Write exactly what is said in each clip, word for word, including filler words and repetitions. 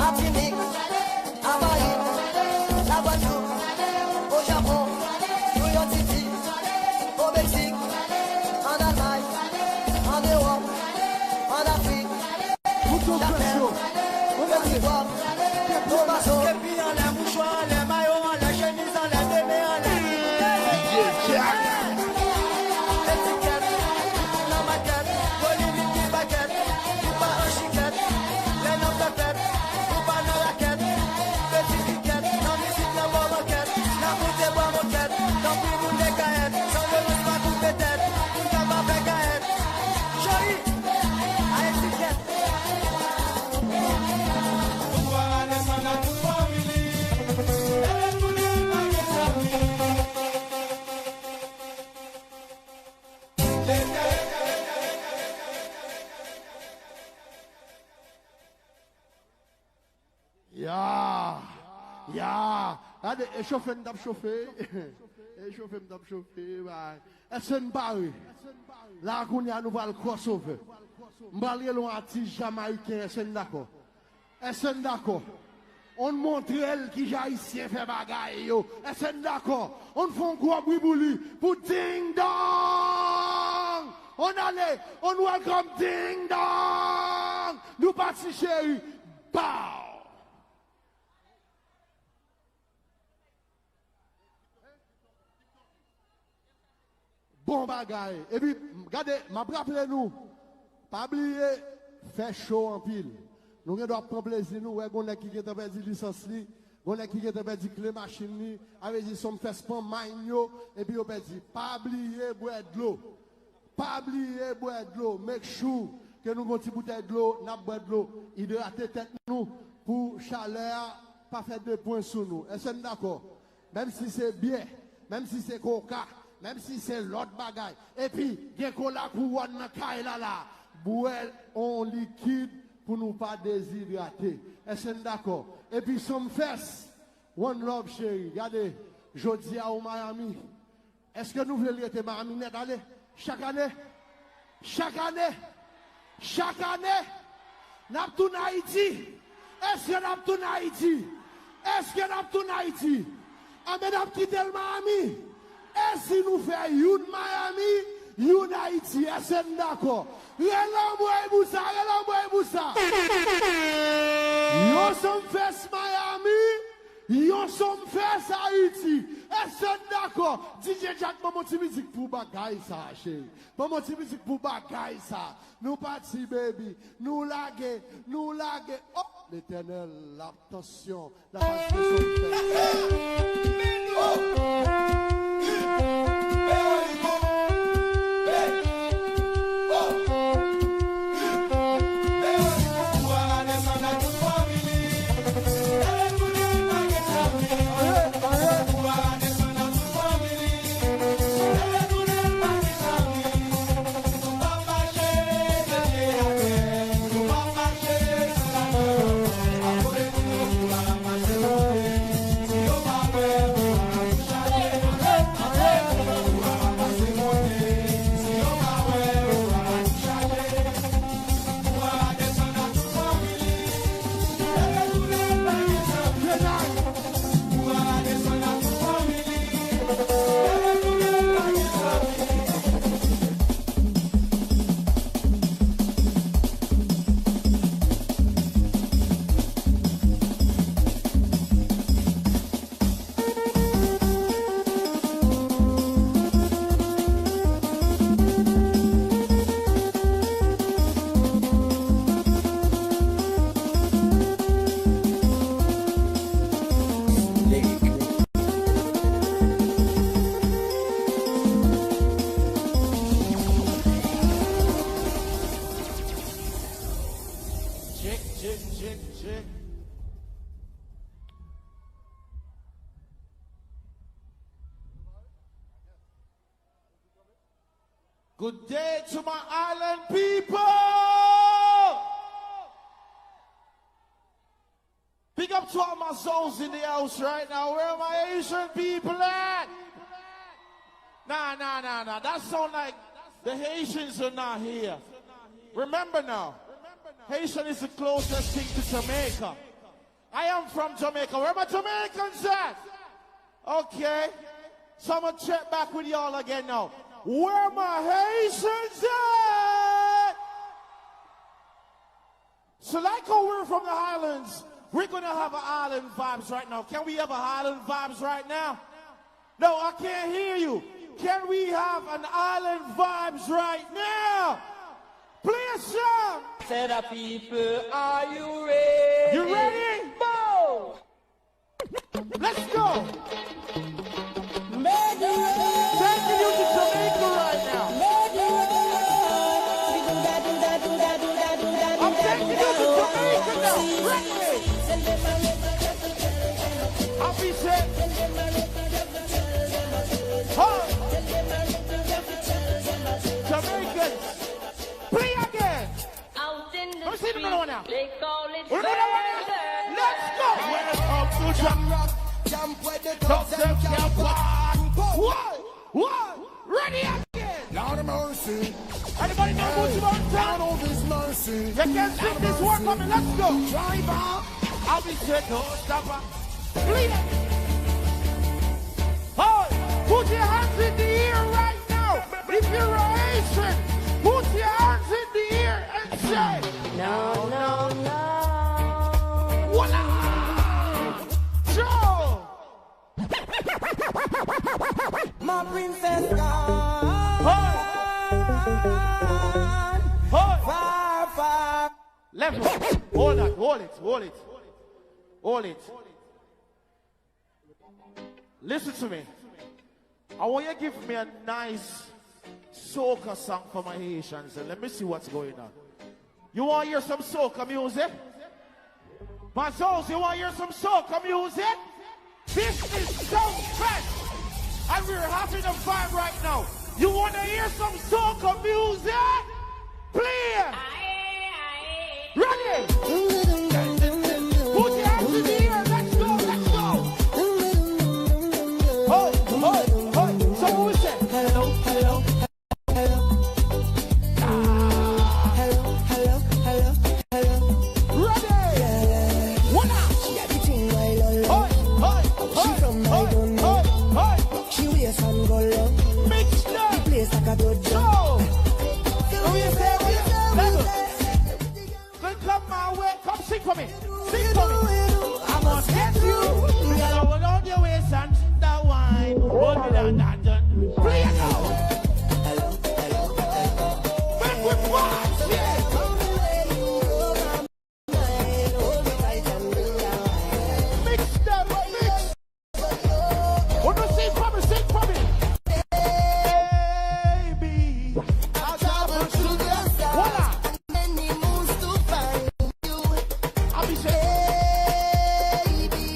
Matinik, Amayik, Lagwadloup, o Japon, Nouyòk Siti, o Meksik, ann Almay, ann Ewòp, ann Afrik, Japèn, Pètigwaf, Tobago. Kepi anlè, mouchwa anlè, mayo anlè, chemiz anlè, de men anlè. Etikèt, nan makèt, Bolivie ki pakèt, nou pa an chikèt, lè n ap fè fèt, nou pa nan rakèt, peti pikèt, nan mizik nan bò bankèt, n ap moute bwa mokèt, tanpri moun de kayèt, san vyolans pa koupe tèt, moun ka pa fè gayèt. Joyi, a etikèt. Ya! Ya! Gade, e chofe m t ap chofe. E chofe m t ap chofe, bay. Èske n pare? La kounye a nou pral crossover. M pral rele yon atis jamayiken, èske n dakò? Èske n dakò? Ann montre l kijan Ayisyen fè bagay yo. Èske n dakò? Ann fè yon gwo bri pou li, pou Ding Dong! Ann ale, ann welcome Ding Dong! Nou pati cheri. Bow! Bon bagay. Epi, gade, m ap raple nou, pa bliye, fè cho anpil. Nou gen dwa ap pran plezi nou, wè gon nèg ki gentan pèdi lisans li, gon nèg ki gentan pèdi kle machin li, sa vle di Sumfest pran mind yo, epi yo pèdi. Pa bliye bwè dlo. Pa bliye bwè dlo. Make sure ke nou gon ti boutèy dlo, n ap bwè dlo. Idrate tèt nou pou chalè a pa fè de pwen sou nou. Èske n dakò? Menm si se byè, menm si se koka, menm si se lòt bagay. Epi, gen kola kouwòn nan kay la la. Bwè on likid pou nou pa dezidrate. Èske n dakò? Epi Sumfest, one love cheri. Gade, jodi a ou Miami. Èske nou vle l rete Miami nèt ale? Chak ane? Chak ane? Chak ane? N ap tounen Ayiti? Èske n ap tounen Ayiti? Èske n ap tounen Ayiti? Anben n ap kite l Miami. E si nou fè youn Miami, youn Ayiti? Èske n dakò? Rele anmwey pou sa, rele anmwey pou sa. Yon Sumfest Miami, yon Sumfest Ayiti. Èske n dakò? D J Jack, ban m yon ti mizik pou bagay sa, cheri. Ban m yon ti mizik pou bagay sa. Nou pati, baby. Nou lage, nou lage. Oh, Letènèl, l ap tansyon. L ap achte Sumfest. Check, check, check, check. Good day to my island people! Big up to all my souls in the house right now. Where are my Haitian people at? Nah, nah, nah, nah. That sound like the Haitians are not here. Remember now, Haitian is the closest thing to Jamaica. I am from Jamaica. Where my Jamaicans at? Okay. So I'ma check back with y'all again now. Where my Haitians at? So like how we're from the islands, we're gonna have a island vibes right now. Can we have a island vibes right now? No, I can't hear you. Can we have an island vibes right now? Play a song. Say the people, are you ready? You ready? Bow! Let's go! Taking you to Jamaica right now. I'm taking you to Jamaica now. Ready? I'll be set. Ho! Jamaicans, play again. Let me see the middle one now. We know that one. Let's go. Welcome to Jamrock, camp where the thugs dem camp. One, one, ready again. Lord of mercy. Anybody know Gucci Mane? Lord of his mercy. You can sing this one for me. Let's go. Driver. I'll be set. Don't stop. Play it. Hey, put your hands in the air right now. If you're a Haitian, put your hands in the air and say, no, no, no. Voila! Joe! My princess gone. Hey! Hey! Far, far. Level. Hold that. Hold it. Hold it. Hold it. Listen to me. I want you to give me a nice soca song for my Haitians. And let me see what's going on. You want to hear some soca music? Mazos, you want to hear some soca music? This is Sound Fest. And we're having a vibe right now. You want to hear some soca music? Play! Ready? Put your hands in the air. Let's go, let's go. Ho, ho, ho. So who is that? Hello, hello, hello. Ah. Hello, hello, hello, hello. Ready? One out. She everything I love. Hoi, hoi, hoi, hoi, hoi. She wear some gold love. Mix them. The place like a dojo. Yo. Come my way, come sing for me. Sing for me. I must get you. Girl, hold on your waist and that wine. Hold me down, down, down. Play it now. Make we party. Mix them, mix. Unu sing for me, sing for me. Baby, I travel through the sky. Voila. Many moons to find you. Abhishek. Baby,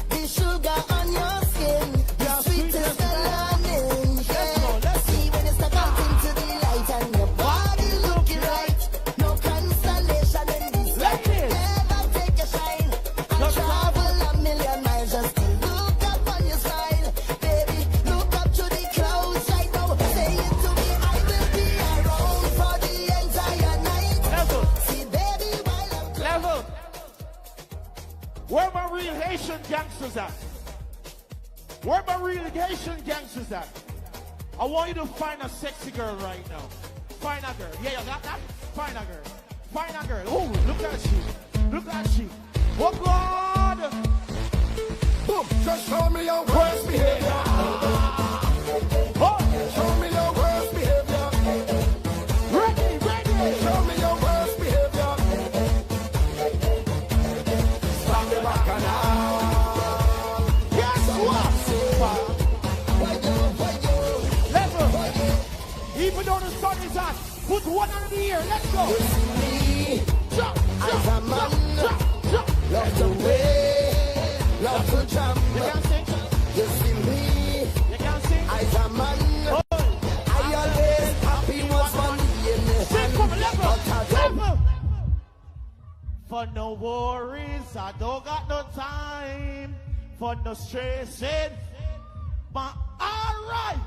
the sugar on your skin, the sweetest melanin. Let's go, let's go. See when you step out into the light and your body looking right. No consolation in this life. Never take a shine. I travel a million miles just to look up on your smile. Baby, look up to the clouds right now. Say it to me, I will be around for the entire night. Level. See, baby, while I'm Level. Where my real Haitian gangsters at? Where my real Haitian gangsters at? I want you to find a sexy girl right now. Find a girl. Yeah, you got that? Find a girl. Find a girl. Ooh, look at she. Look at she. Oh God! Boom! Just show me your worst behavior. Oh! Show me your worst behavior. Ready, ready. Show me your worst behavior. Stop the bacchanal. Guess what? Level. Even though the sun is hot, put one hand in the air. Let's go. You see me, jump, jump, as a man, jump, jump, jump. Love to wave, love to jam. You can sing. You see me, you can sing. As a man, oh, I always happy For no worries, I don't got no time for no stressing. But alright.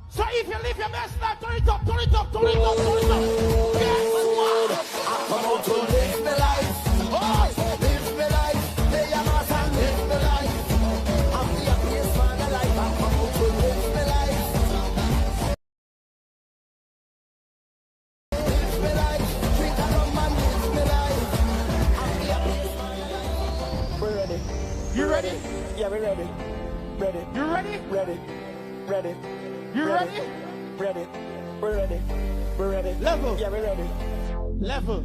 So if you live your best life, turn it up, turn it up, turn it up, turn it up. Guess what? I come out to live my life. Oh, live my life. Play a mass and live my life. I'm the happiest man alive. I come out to live my life. We ready. You ready? Yeah, we ready. Ready. You ready? Ready. Ready. You ready? Ready. We ready. We ready. Level. Yeah, we ready. Level.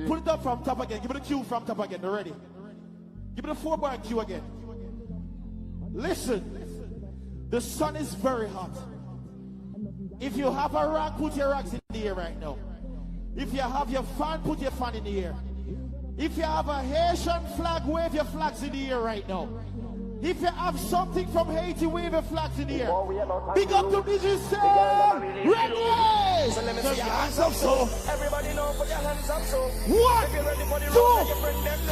Put it up from top again. Give me the cue from top again. Ready. Give me the four bar cue again. Listen, the sun is very hot. If you have a rag, put your rags in the air right now. If you have your fan, put your fan in the air. If you have a Haitian flag, wave your flags in the air right now. If you have something from Haiti, wave your flags in the air. Big up to D J Sam. Ready? So let me see your hands up so. Everybody now put your hands up so. One, two,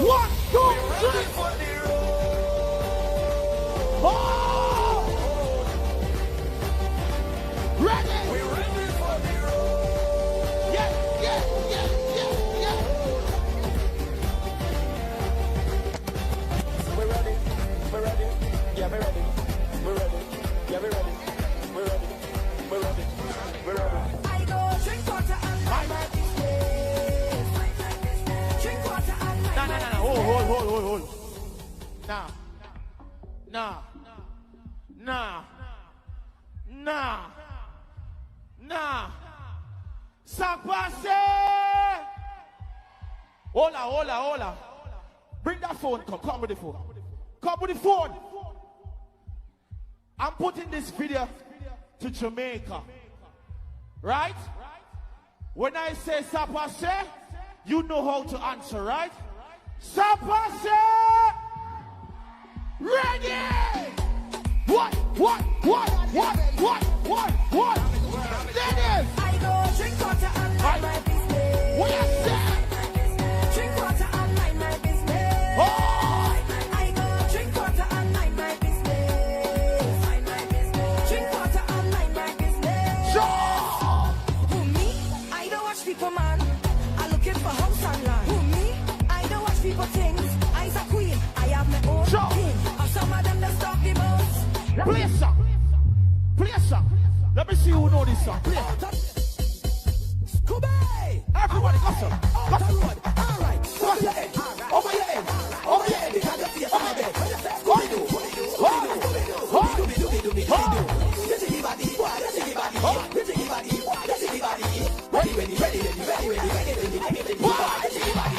one, two, three. Oh! Ready? We ready for the road. Yeah, yeah, yeah, yeah, yeah. We ready. We ready. Yeah, we ready. We ready. Yeah, we ready. We ready. We ready. We ready. I go drink water and mind my business. Drink water and mind my business. Nah, nah, nah, nah. Hold, hold, hold, hold, hold. Nah. Nah. Nah. Nah. Nah. Sa k pase? Hola, hola, hola. Bring that phone, come. Come with the phone. Come with the phone. I'm putting this video to Jamaica. Right? When I say sa pase, you know how to answer, right? Sa pase! Ready! What? What? What? What? What? What? What? Ladies! I go drink water and mind my business. What you say? Drink water and mind my business. Oh! I go drink water and mind my business. Mind my business. Drink water and mind my business. Sure! Who me? I don't watch people, man. I looking for house and land. Who me? I don't watch people things. I's a queen. I have my own king. And some of them that stop the bus. Play a song. Play a song. Let me see who know this song. Play. Scooby! Everybody, go, sir. Go, sir. Alright. Go, sir. Over your head. Over your head. Over your head. Because your face on my bed. What you say? Scooby-Doo. Scooby-Doo. Scooby-Doo. Scooby-Doo. Scooby-Doo. Scooby-Doo. Scooby-Doo. Ready, ready, ready, ready, ready, ready, ready, ready, ready, ready, ready, ready.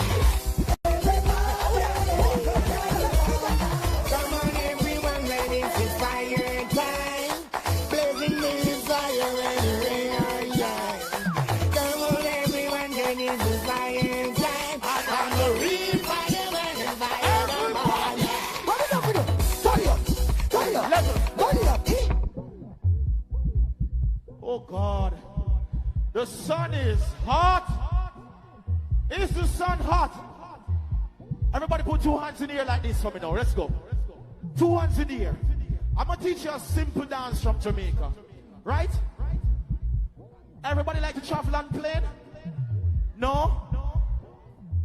Come on, everyone, ready for fire time. Blazing the fire and rain. Come on, everyone, ready for fire time. I'm a real fire, fire, fire. What is up with you? Turn it up, turn it up, turn it up. Oh God, the sun is hot. Is the sun hot? Everybody put two hands in the air like this for me now. Let's go. Two hands in the air. I'm gonna teach you a simple dance from Jamaica. Right? Everybody like to travel on plane? No?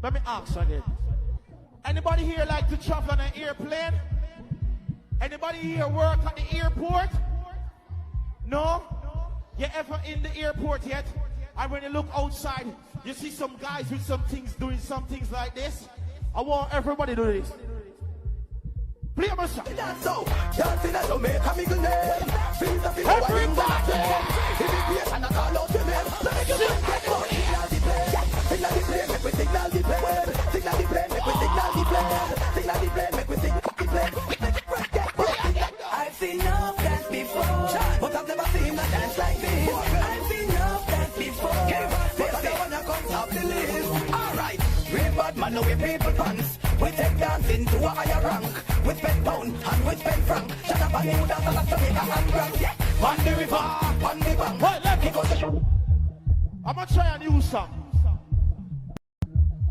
Let me ask again. Anybody here like to travel on an airplane? Anybody here work at the airport? No? You ever in the airport yet? And when you look outside, you see some guys with some things doing some things like this? I want everybody to do this. Play my song. Dance so, dance in a Jamaica, make a name. Feel the feel. Everybody. If it's creation, I call out your name. Let me get the break. Signal the plane, yeah. Signal the plane, make we signal the plane. Signal the plane, make we signal the plane. Signal the plane, make we signal the plane. I've seen enough dance before, but I've never seen a dance like this. I've seen enough dance before, but I don't wanna come top the list. Alright, real bad man, now we people pants. We take dancing to a higher rank. We spend pound and we spend franc. Shut up and you dance like Jamaica and Grand. Yeah, on the river, on the bank. What? Let me go to show. I'ma try a new song.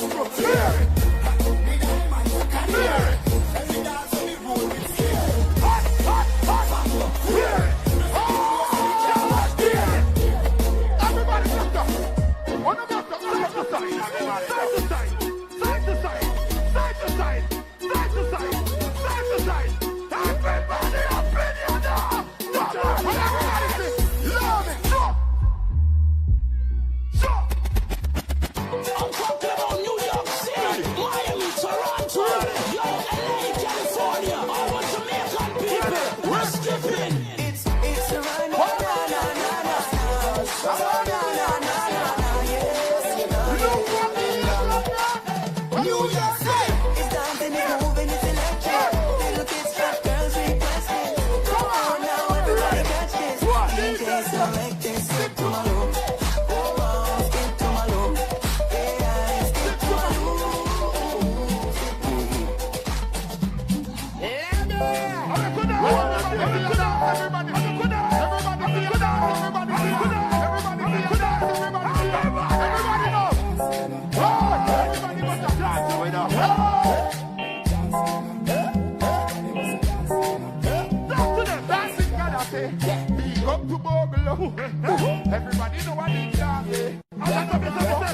Castro. Hear it. Hear it. Every dance on the road with scare. Hot, hot, hot. Hear it. Oh, Charlotte, hear it. Everybody clap your hands. Side to side, side to side, side to side, side to side, side to side, side to side. Everybody up in here now. Come on, everybody sing. Love it. Jump. Jump. I'm talking about New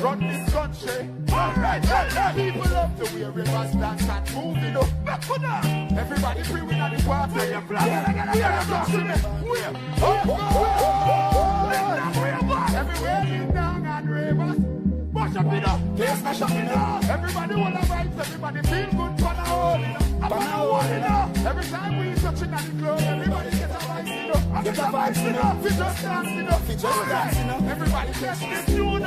run this country. Alright, alright. People love the way rivers dance and move, you know. Everybody free, we not the party. Wave your flag. Wave your flag. Wave. Oh, oh, oh, oh. Everywhere in town and rivers. Mash up it up. Yes, mash up it up. Everybody wanna vibes, everybody feel good for the whole, you know. For the whole, you know. Every time we touch it at the club, everybody get a vibes, you know. Get a vibes, you know. We just dance, you know. We just dance, you know. Everybody catch this tune,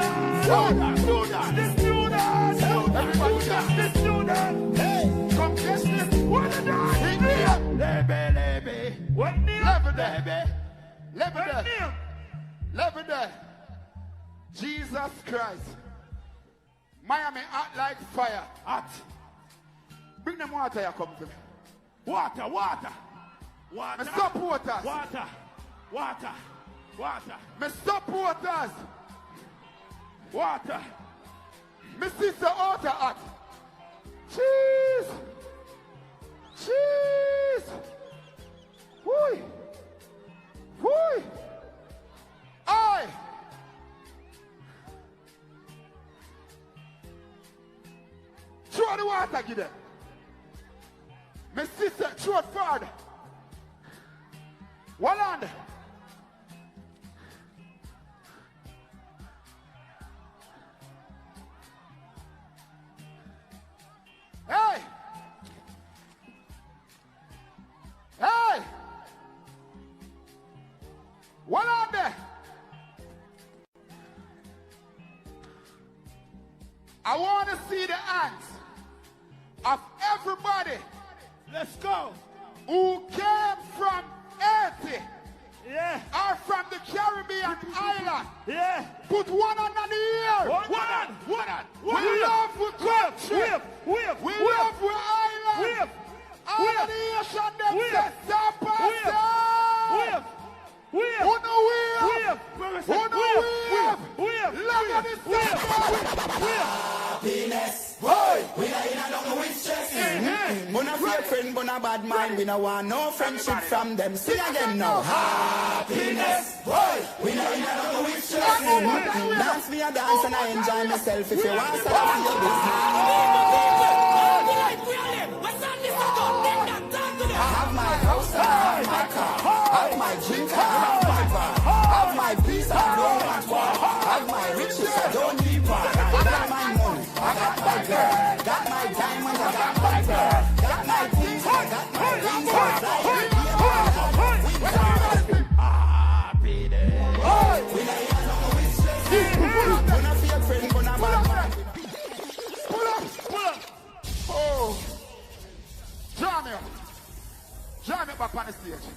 tune, tune, this tune, tune. Everybody catch this tune. Hey, come catch this. What a dance. Lebe, lebe. What name? Level there. Level there. Level there. Jesus Christ. Miami hot like fire. Hot. Bring dem water yah come to me. Water, water. Water. My supporters. Water. Water. Water. My supporters. Water. My sister out of hot. Cheese. Cheese. Whoo. Whoo. Aye. Throw di water gi dem. Mi sista, throw it further. Hold on. Hey! Hey! Hold on there. I want to see the hands of everybody. Let's go. Who came from Haiti. Yeah. Or from the Caribbean island. Yeah. Put one hand on the air. One hand. One hand. One hand. We love we country. Wave. Wave. We love we island. Wave. All of the Haitian dem say, "Sapa say." Wave. Wave. Unu wave! Unu wave! Love you, this side. Happiness. Boy, we are in a long with stress. Unu fear friend, but a bad mind. We no want no friendship from them. Sing again now. Happiness. Boy, we are in a long with stress. Dance, me a dance and I enjoy myself. If you want to see your business. I have my house and I have my car. I have my drink and I have my bar. I have my peace and I don't want war. I have my riches, I don't need war. I got my money, I got my girl. Got my diamonds, I got my pearl. Got my things, I got my rings. I fly with the air. Happiness. We not even know we stress. We not fear friend, but a bad mind. Pull up, pull up. Oh. Draw me up. Draw me back on the stage.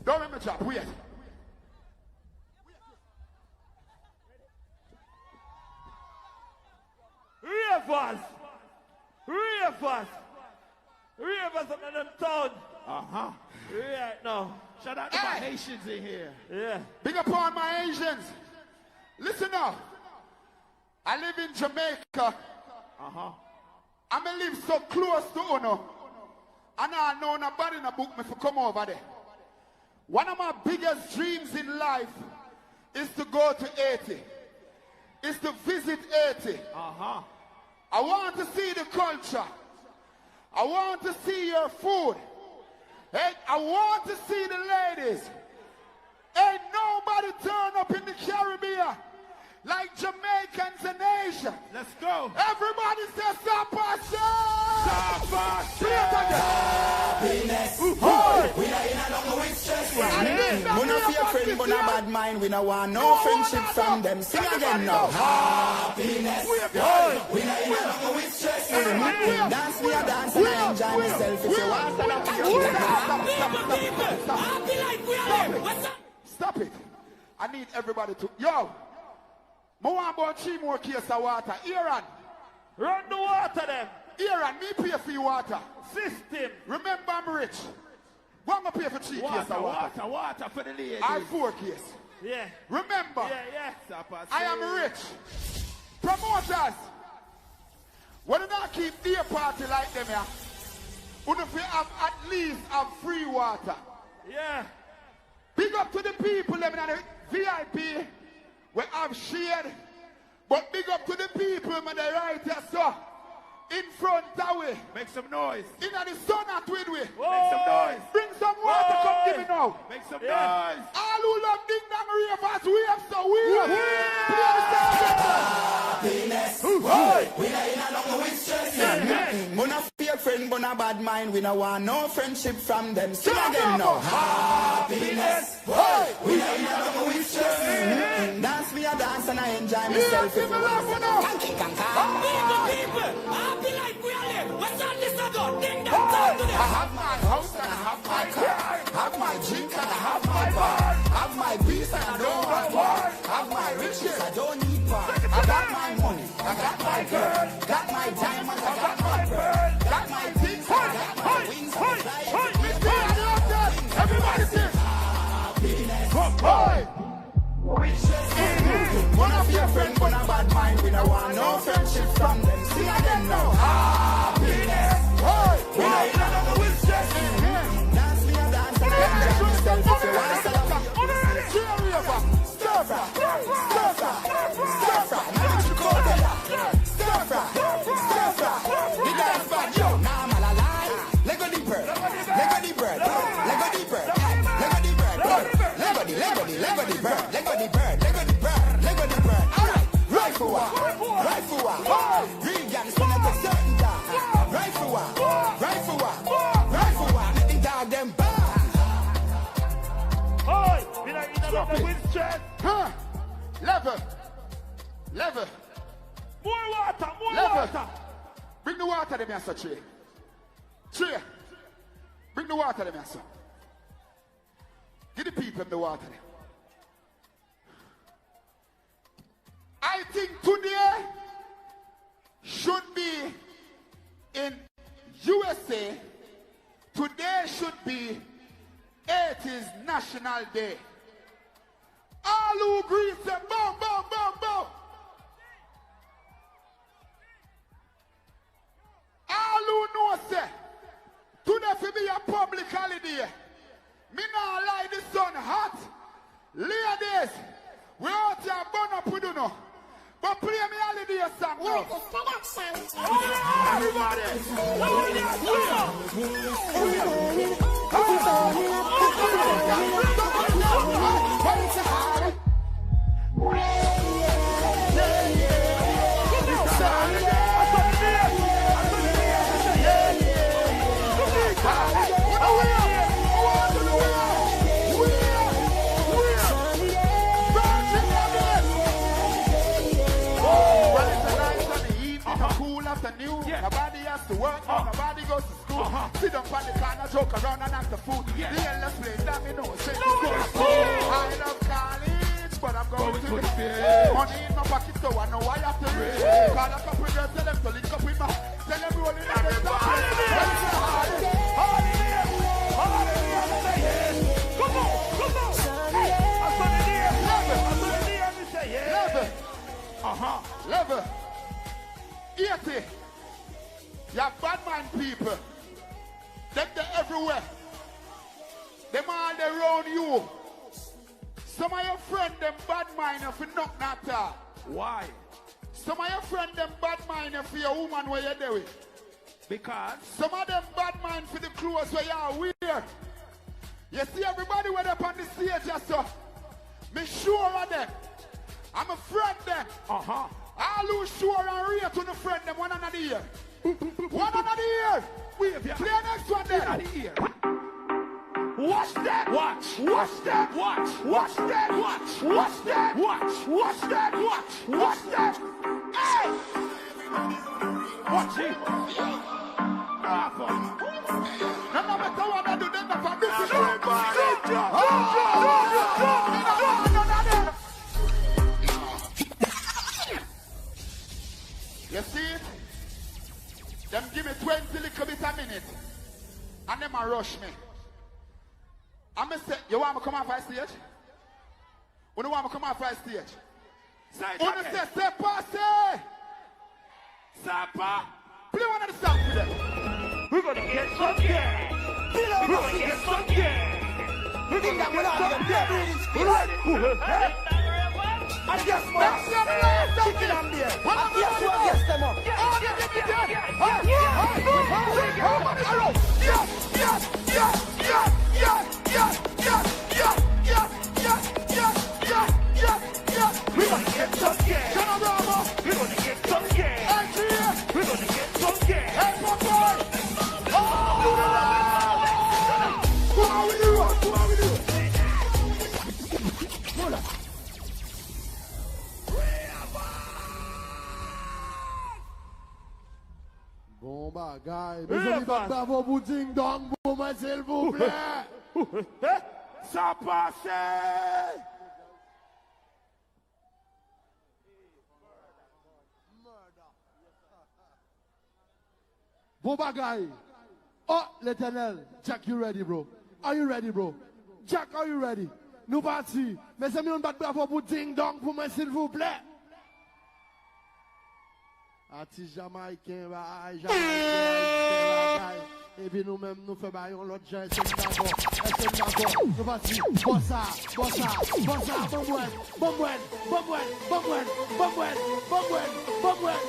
Don't make me drop. Wait. Ravers. Ravers. Ravers up in dem town. Uh-huh. Right now. Shout out to my Haitians in here. Yeah. Big up all my Haitians. Listen now. I live in Jamaica. Uh-huh. And mi live so close to unu. And I know nobody no book mi fi come over there. One of my biggest dreams in life is to go to Haiti. Is to visit Haiti. Uh-huh. I want to see the culture. I want to see your food. Hey, I want to see the ladies. Ain't nobody turn up in the Caribbean like Jamaicans and Haitians. Let's go. Everybody say, "Sapa say." Sapa say. Play it again. Happiness. Ooh, boy. We not in a long with stress. Unu fear friend, but a bad mind. We no want no friendship from them. Sing again now. Happiness. We not in a long with stress. Dance, me a dance and I enjoy myself. If you want to. People, people, happy life we are living. What's up? Stop it. I need everybody to, yo, mi want about three more case of water. Aaron. Run the water dem. Aaron, mi pay fi water. System. Remember, I'm rich. Gwaan go pay fi three case of water. Water, water, water for the ladies. Or four case. Yeah. Remember, yeah, yeah. I am rich. Promoters, when unu a keep day party like dem yah, unu fi have at least have free water. Yeah. Big up to the people dem inna the V I P. We have shade. But big up to the people, man, dem right here so. In front a wi. Make some noise. Inna di sun hot wid wi. Make some noise. Bring some water, come give mi now. Make some noise. All who love ding dong ravers, wave so wave. Play the song. Happiness. Hey. We not inna no more with stress. Yeah, yeah. Mona fake friend, but a bad mind. We no want no friendship from dem. Sing again now. Happiness. Hey. We not inna no more with stress. Dance mi a dance and I enjoy myself. Give mi love now. Kanky kanka. People, people, happy life we a live. What's up, this a go? Ding dong, talk to them. I have my house and I have my car. Have my drink and I have my bar. Have my peace and I don't want war. Have my riches, I don't need war. I got my money, I got my girl. Got my diamonds, I got my pearl. Got my things, I got my wings. I fly everywhere. Everybody sing. Happiness. Hey. One of your friend, but a bad mind. We no want no friendship from dem. Sing again now. Happiness. Hey. We no inna no more with stress. Dance mi a dance and enjoy myself. If you want to stir fry, stir fry, stir fry. Now you should go there. Stir fry, stir fry. The dance bad, yo. Now I'm all alive. Let go the bird, let go the bird, let go the bird, let go the bird, let go the bird, let go the bird, let go the bird, let go the bird. Alright, rifle war, rifle war. Real gangsta nuh tek certain time. Rifle war, rifle war, rifle war. Make the dog dem bark. Oi, mi nah eat another with stress. Huh? Level, level. More water, more water. Bring the water dem here so, Trey. Trey, bring the water dem here so. Give the people dem the water dem. I think today should be in U S A. Today should be Haiti's National Day. All who agree seh bow, bow, bow, bow. All who know seh today fi be a public holiday. Mi nah lie, di sun hot. Ladies, we out here burn up wid unu. But play mi holiday song now. Everybody. Cool afternoon. Yeah. Nobody has to work, nobody goes to school. Uh-huh. Sit down on the corner, joke around and act a fool. Yeah. The endless play domino, shit. No, no, no. I love college, but I'm going to the field. Money in my pocket, so I know I have to reach. Call a couple girls, tell them to link up with my, tell them rolling on the top. Holiday, holiday, holiday, say yes. Come on, come on. Hey, I saw the deer. I saw the deer, mi say yes. Uh-huh. Level. Eighty. Yuh have bad mind people. Dem deh everywhere. Dem all deh round yuh. Some a yuh friend dem bad mind yuh fi nothing at all. Why? Some a yuh friend dem bad mind yuh fi yuh woman weh yuh deh wid. Because some a dem bad mind fi di clothes weh yuh a wear. Yuh see everybody weh deh pon di stage yah so, mi sure a dem. A mi friend dem. Uh-huh. All who sure and rate unu friend dem, one hand inna di air. One hand inna di air. Wave yuh hand. Play next one deh. Inna di air. Watch that. Watch. Watch that. Watch. Watch that. Watch. Watch that. Watch. Watch that. Watch. Watch that. Hey! Watch it. Bravo. No, no matter what I do, dem never miss it. Good job, good job, good job, good job, good job. Yuh see it? Dem gi mi twenty likkle bit a minute, and dem a rush mi. And mi seh, yuh want mi come off a stage? Unu want mi come off a stage? Unu seh, c'est passé! Sapa! Play one a di song fi dem. We gonna get some gas. We gonna get some gas. We gonna get some gas. We ready. Hey! I just want some gas. Bon bagay. Mezanmi, bat bravo pou Ding Dong pou mwen, silvouplè. Sa pase! Bon bagay. Oh, Letènèl. Jack, you ready, bro? Are you ready, bro? Jack, are you ready? Nou pati. Mezanmi, yon bat bravo pou Ding Dong pou mwen, silvouplè. Atis jamayiken, bay, jamayiken, ayisyen, bagay. Epi nou menm, nou fè bagay yon lòt jan, èske n dakò? Èske n dakò? Nou pati. Bòsa, bòsa, bòsa, bon mwen. Bon mwen, bon mwen, bon mwen, bon mwen, bon mwen, bon mwen.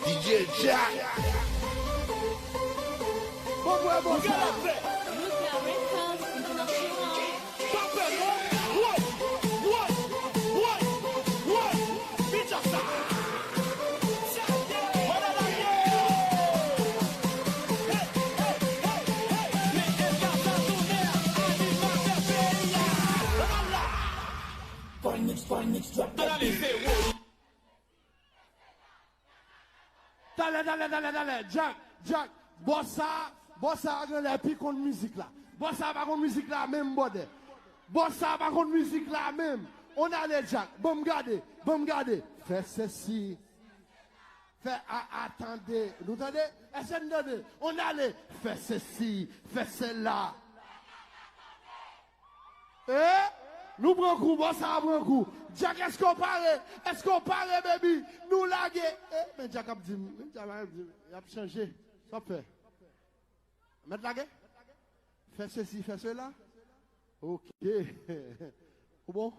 D J Jack. Bon mwen, bon sa. Lucia Records International. Pa pè non. Woy, woy, woy, woy. Beat sa. Hey, hey, hey, hey, hey. Men Edgar sa tounen, animatè peyi a. Ala. Foreign mix, foreign mix, drop that beat. Talè, talè, talè, talè. Jack, Jack. Bòsa, bòsa a genlè pi konn mizik la. Bòsa a pa konn mizik la menm, bòdè. Bòsa a pa konn mizik la menm. On ale, Jack. Ban m gade, ban m gade. Fè sesi. Fè a, a, tande. Nou tande? Èske n tande? On ale. Fè sesi, fè sela. Eh? Nou pran kou, bòsa a pran kou. Jack, èske w pare? Èske w pare, baby? Nou lage. Eh, men Jack ap di m, men Jack ap di m, y ap chanje. Sa w ap fè? Mèt lage? Fè sesi, fè sela. Ok. Ou bon?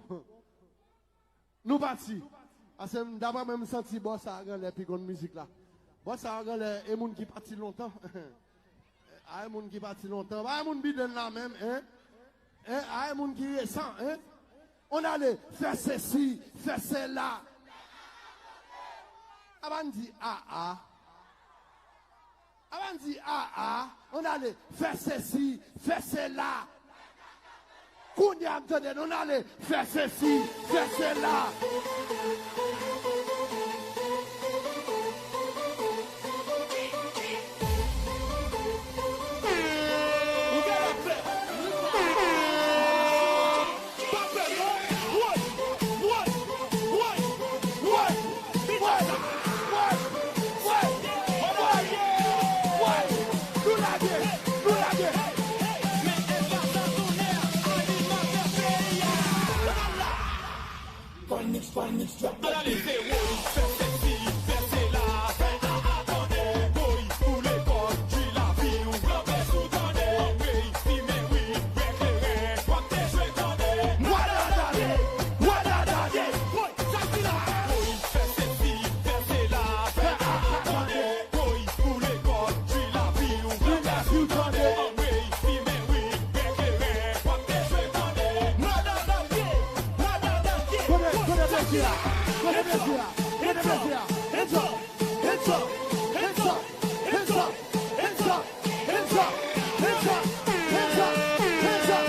Nou pati. Paske m, daprè mwen, m santi bòsa a genlè pi konn mizik la. Bòsa a genlè e moun ki pati lontan. A e moun ki pati lontan. Pa e moun biden la menm, en? En? A e moun ki resan, en? On ale, fè sesi, fè sela. A pa n di a a. A pa n di a a. On ale, fè sesi, fè sela. Kounye a m tande nou, n ale fè sesi, fè sela. Ou gen respè. Pa pè non. Woy, woy, woy, woy. Woy, woy, woy, woy, woy. Nou lage, nou lage. Foreign mix, foreign mix, drop that beat. Kote, kote mesye a? Kote mesye a? Kote mesye a? Hands up! Hands up! Hands up! Hands up! Hands up! Hands up! Hands up! Hands up! Hands up!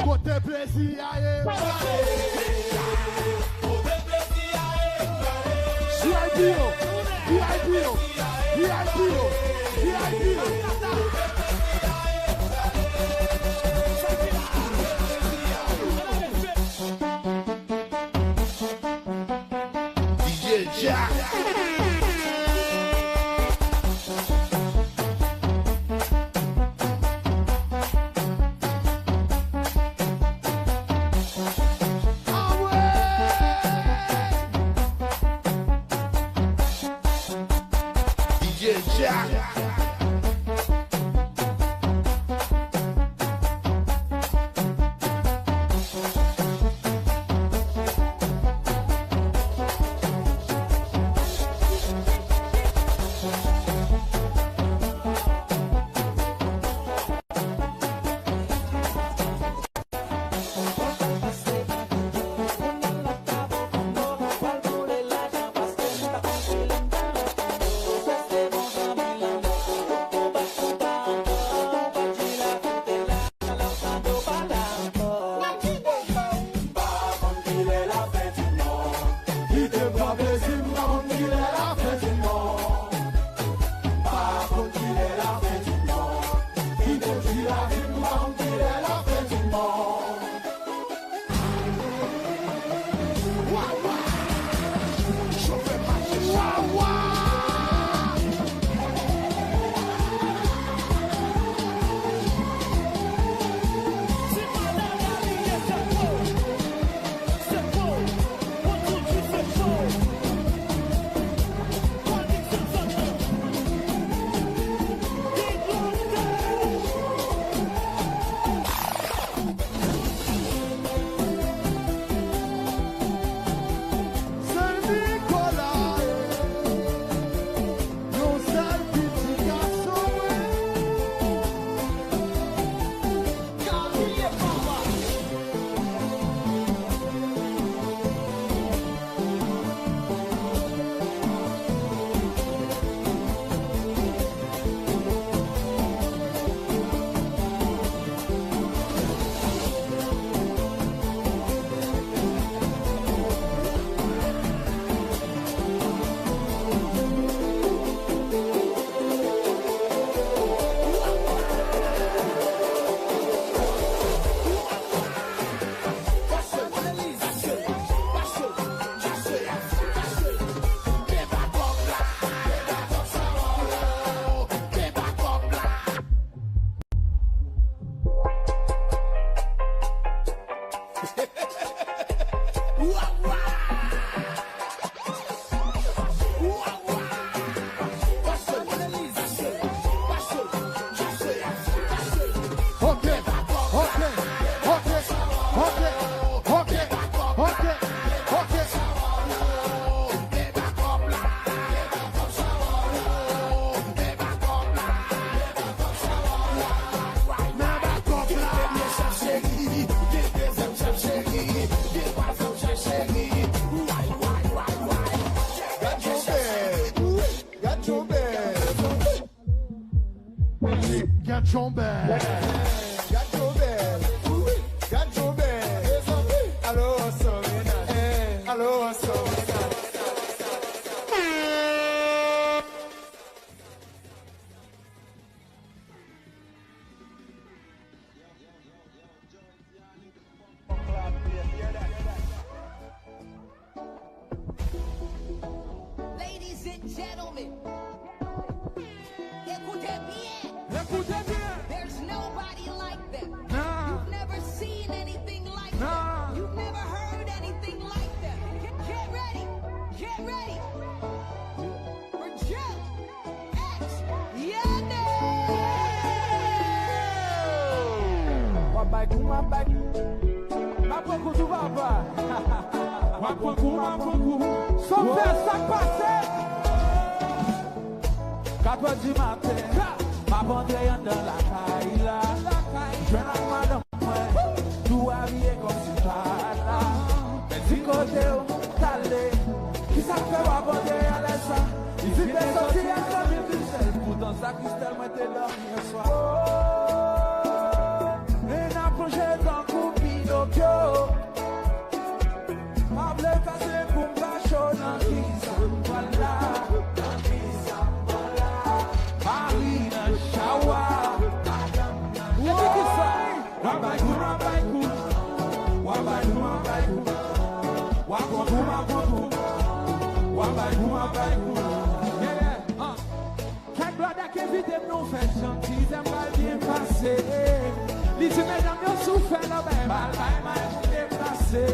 Kote plezi a ye? V I P yo, V I P yo, V I P yo, V I P yo. D J Jack. D J Jack. Jobel. Gad Jobel. Gad Jobel. Alo, ansanm, mennaj. Alo, ansanm, mennaj. Ladies and gentlemen, écoutez bien. Écoutez bien. There's nobody like them. Nah. You've never seen anything like Nah. them. You've never heard anything like them. Get, get ready. Get ready. For Joe. X, Yandhi! W ap bay kou, m ap bay kou. M ap pran kou tou, papa. W ap pran kou, m ap pran kou. Sòfè, sa k pase? Katrè di maten, m ap antre anndan lakay la. Jwenn ak madanm mwen, tou abiye kòmsi m pa la. Men di kote w t ale, kisa k fè w ap antre alèz sa? Li di te soti ak zanmi l tou sèl, poutan sa Kristèl mwen te dòmi yè swa. Oh, e n ap plonje tankou Pinokyo. Pa vle fè se pou m pa cho nan kisa m pral la. Nan kisa m pral la. Mari nan chawa. Epi kisa? W ap bay kou, m ap bay kou. W ap bay kou, m ap bay kou. W ap pran kou, m ap pran kou. W ap bay kou, m ap bay kou. Yeah, yeah, uh. Kèk blòdè k envite m nan yon fèt, jan m di, m pral byen pase. Li di medam yo si w fè love, bay bal, bay may pou deplase.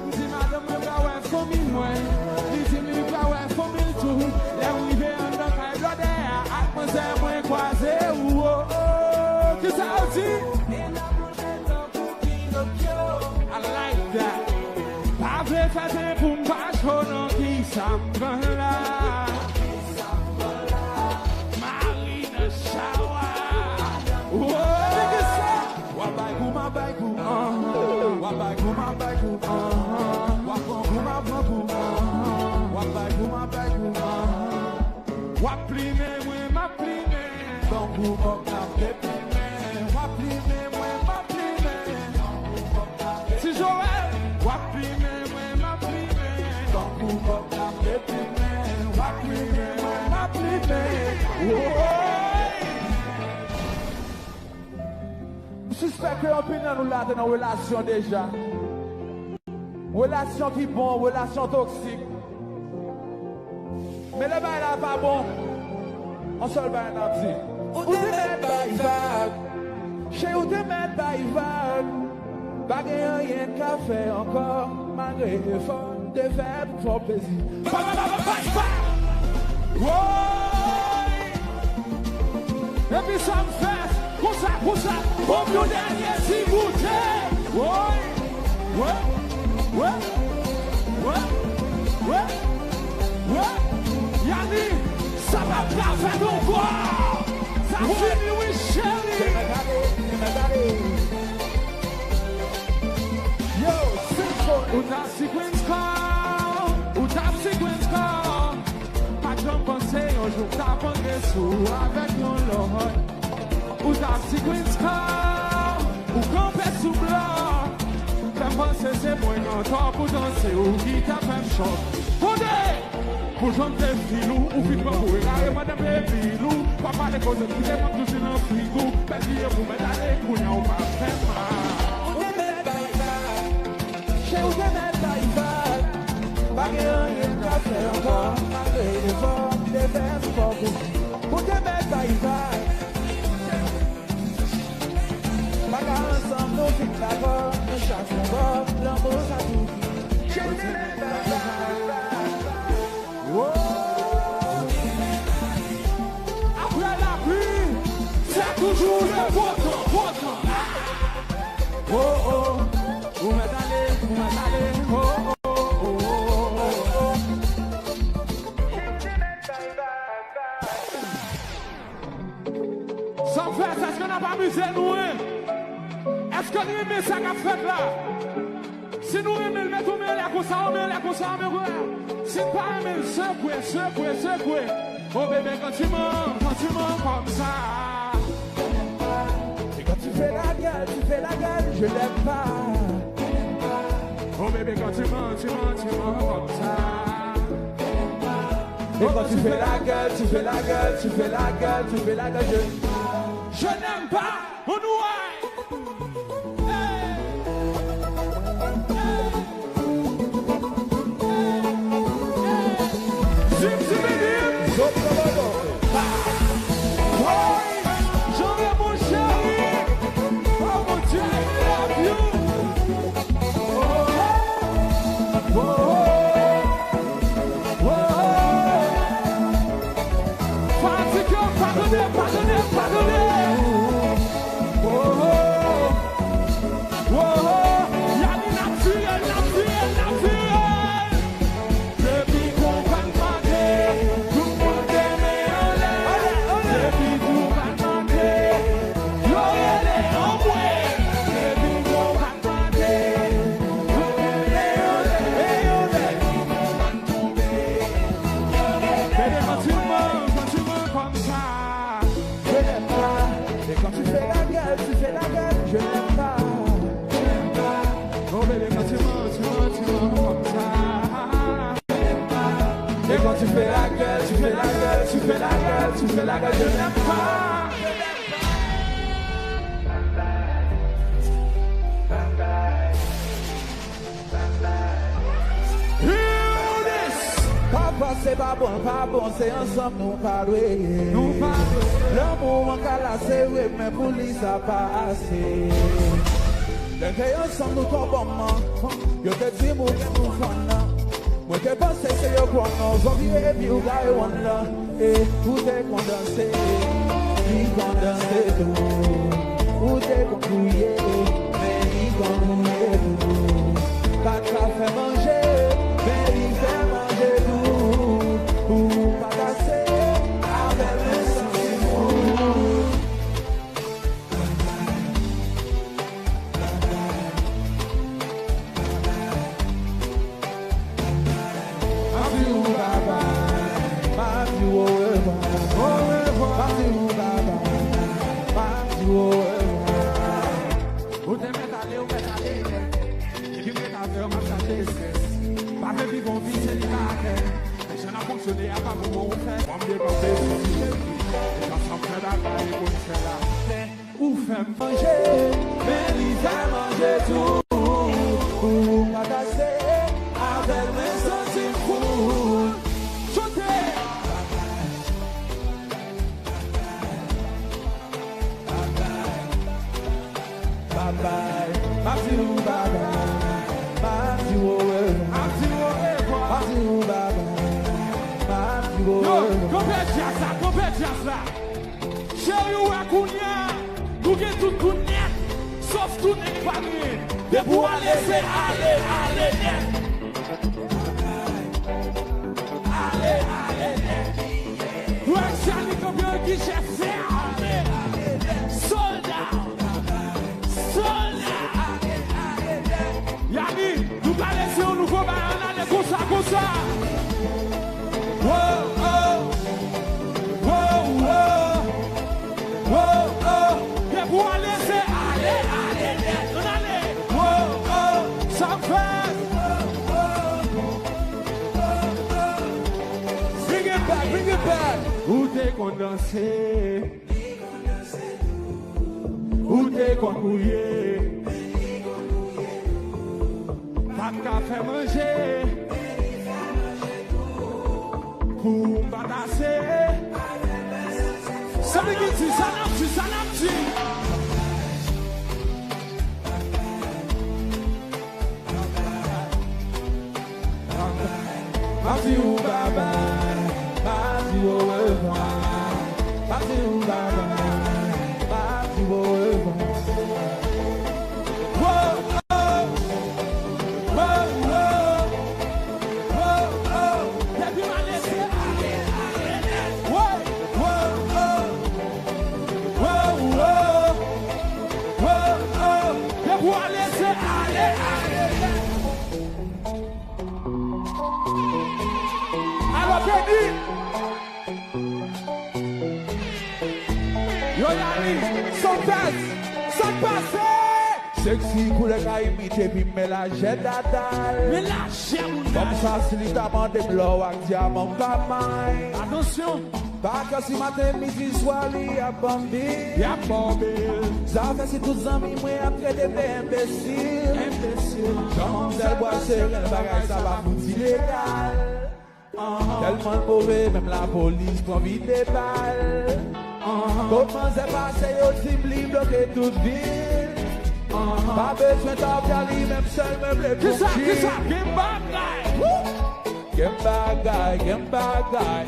M di madanm mwen pral wè fanmi mwen. Li di m li pral wè fanmi l tou. Lè m rive anndan kay blòdè a ak manzè mwen kwaze, oh, oh, oh. Kisa yo di? I like that. Pa vle fè zen pou m pa cho nan kisa m pran la. Mari nan chawa. Oh. W ap bay kou, m ap bay kou. W ap bay kou, m ap bay kou. W ap pran kou, m ap pran kou. W ap bay kou, m ap bay kou. W ap plimen mwen, m ap plimen. Tankou kòk k ap deplimen. W ap plimen mwen, m ap plimen. Ti Joel, w ap plimen mwen, m ap plimen. Tankou kòk k ap deplimen. W ap plimen mwen, m ap plimen. Woy! M sispèk ke anpil nan nou la te nan relasyon deja. Relasyon ki bon, relasyon toksik. Men lè bagay la pa bon, yon sèl bagay n ap di. Ou te mèt bay vag. Cheri, ou te mèt bay vag. Pa gen anyen n ka fè ankò, malgre efò n te fè pou fè w plezi. Bay, bay, bay, bay, bay, bay. Woy! Epi sa m fè, konsa, konsa, ban m yon dènye ti goute. Woy, woy, woy, woy, woy, woy. Yani, sa p ap ka fèt ankò. Sa fini, wi, cheri. Yo, Sinfoni. Ou t ap si Queen's Call, ou t ap si Queen's Call. Pa t janm panse yon jou m t ap antre sou ou avèk yon lòt. Ou t ap si Queen's Call, ou kanpe sou blòk. Fè m panse se mwen nan tò, poutan se ou ki t ap fè m chòk. Tande! Pou jan m te fil ou, ou fin pran pou egare pandan m te pil ou. Pa pale koze m kite m ap touche nan frig ou. Pèdi yo pou mèt ale, kounye a ou pa fè mal. Ou te mèt bay vag. Cheri, ou te mèt bay vag. Pa gen anyen m ka fè ankò, malgre efò m te fè m fò pou ou. Ou te mèt bay vag. Pa ka ansanm nou fin dakò, nou chak yon bò, lanmou sa tou fini. Cheri, ou te mèt bay vag. Woy! Apre lapli, se toujou le beau temps, beau temps. Oh, oh, ou mèt ale, ou mèt ale, oh, oh, oh, oh, oh. Sa m fè, èske n ap amize nou, en? Èske n renmen sa k ap fèt la? Si nou renmen l, mete yon men anlè konsa, yon men anlè konsa, yon men anlè. Si n pa renmen l, sekwe, sekwe, sekwe. O bebe, kantiman, kantiman kòmsa. Fais la gueule, tu fais la gueule, je n'aime pas. Oh bébé, quand tu mens, tu mens, tu mens comme ça. Et quand tu fais la gueule, tu fais la gueule, tu fais la gueule, tu fais la gueule, je, je n'aime pas. On nous Zip, zip, zip. Zòt nan madan. Woy, Jean Raymond cheri. Oh mon Dieu, I love you. Oh, oh, oh, oh. Fanatik yo, padone, padone, padone. Oh, oh. Wowo, Yami, n ap tiye l, n ap tiye l, n ap tiye l. Depi konpa n mande, tout moun te men anlè. Depi konpa n mande, yo rele anmwe. Depi konpa n mande, yo rele anlè. Depi konpa n tonbe, yo rele anmwe. Depi konpa n tonbe, konpa n tonbe konsa. Je n'aime pas. Et quand tu fais la gueule, tu fais la gueule, je n'aime pas. Je n'aime pas. Oh bébé, quand tu mens, tu mens, tu mens comme ça. Je n'aime pas. Et quand tu fais la gueule, tu fais la gueule, tu fais la gueule, tu fais la gueule, je n'aime pas. Hear this! Papa, se pa bon, pa bon, se ansanm nou pa dwe ye. Nou pa dwe. Lanmou an ka la sere, men pou li sa pa ase. Lè n te ansanm nou twò bon man, yo te di m ou gen pou fann nan. Mwen te panse se yo kwè w non, zòt vire epi w gaye wonn lan. E ou te konn danse, li konn danse tou. Ou te konn gouye, men li konn gouye tou. Pa t ka fè manje, men li fè manje tou. Ou pa kase avè l, men santi fou. M ap di ou babay, m ap di ou orevwa. Orevwa. M ap di ou babay, m ap di ou orevwa. Ou te mèt ale, ou mèt ale nèt. Epi m ret avè w, m ap chache estrès. Pa vle viv yon vi selibatè. Men jan n ap fonksyone a pa bon, bon ou fè. Mwen m depanse sou li. E jan sa m fè bagay, e konn fè la. Ou fè m manje, men li fè manje tou. Ou pa kase avè l, men santi m fou. Chante! Babay, m ap di ou babay, m ap di ou orevwa. M ap di ou orevwa. M ap di ou babay, m ap di ou orevwa. Yo, kanpe djaz la, kanpe djaz la. Cheri, ou wè kounye a, nou gen tout, tout nèt, sof tounen ki pa genyen. Depi w ale, se ale, ale nèt. Ale, ale nèt. Ou wè Jani kanpe an gichè, se ale, ale nèt. Sold out. Sold out. Yami, nou ka lese yon nouvo bagay, ann ale konsa, konsa. Wo, oh. Wo, oh. Wo, oh. Depi w ale, se ale, ale nèt. Ann ale. Wo, oh. Sa m fè. Bring it back, bring it back. Ou te konn danse. Ou te konn gouye. Pa t ka fè manje. Pou m pa kase. Sa vle di, sa n ap di, sa n ap di. M ap di ou babay, m ap di ou orevwa. M ap di ou babay, m ap di ou orevwa. Wo, oh, wo, oh, wo, oh. Depi m ale, se ale, ale nèt. Wo, wo, oh, wo, oh, wo, oh. Depi w ale, se ale, ale nèt. Alò, Kenny! Yo, Yami, Santos, Seksi koulè kayimit epi men lajè dada l. Men lajè moun. Kòm sa si li ta mande m lò ak dyaman m ka may. Atansyon. Pa kè si maten, midi, swa li ap ban m bil. Li ap ban m bil. Zafè si tout zanmi mwen ap trete m de enbesil. Enbesil. Jan manmzèl bwase ren bagay sa pa fouti legal. Tèlman l move, menm lapolis pran vide bal. Kot manzè pase, yo di m li bloke tout vil. Pa bezwen tafya, li menm sèl mwen vle pou m chill. Kisa, kisa, gen bagay. Woo! Gen bagay, gen bagay.